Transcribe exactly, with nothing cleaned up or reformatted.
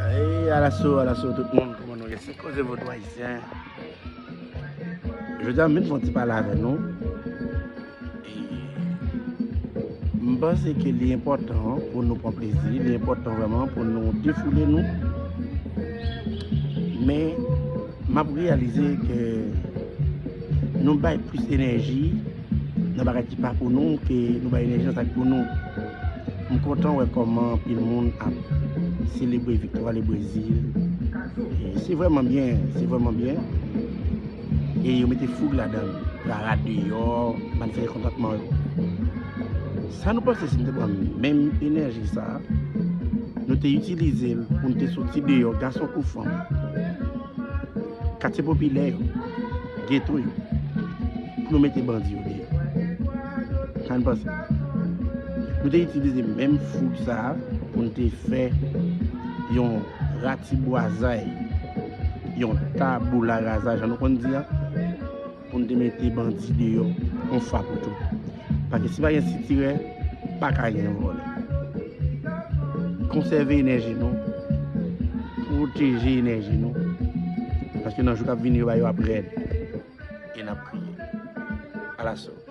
Hey, alaso, alaso tout moun, kòman nou ye? Se Koze Vodou Ayisyen. Jodi a, m vin fè yon ti pale avè nou. E m panse ke li enpòtan pou nou pran plezi, li enpòtan vrèman pou nou defoule nou. Men, m ap reyalize ke nou bay plis enèji nan bagay ki pa pou nou ke nou bay enèji nan sa k pou nou. M kontan wè kòman anpil moun ap selebre viktwa Lebrezil. E se vrèman byen, se vrèman byen. E yo mete foug ladan l. Parad deyò, manifeste kontantman yo. Sa nou panse si nou te pran menm enèji sa a, nou te itilize l pou nou te soti deyò, gason kou fanm, katye popilè yo, geto yo, pou nou mete bandi yo deyò? Sa n panse? Nou te itilize menm foug sa a pou n te fè yon ratibwazay, yon taboula raza, jan nou konn di a, pou n te mete bandi deyò yon fwa pou tout. Paske si pa gen sitirè, pa ka gen vòlè. Konsève enèji nou, pwoteje enèji nou, paske nan jou k ap vini yo ba yo ap rèd. E n ap kriye. Alaso.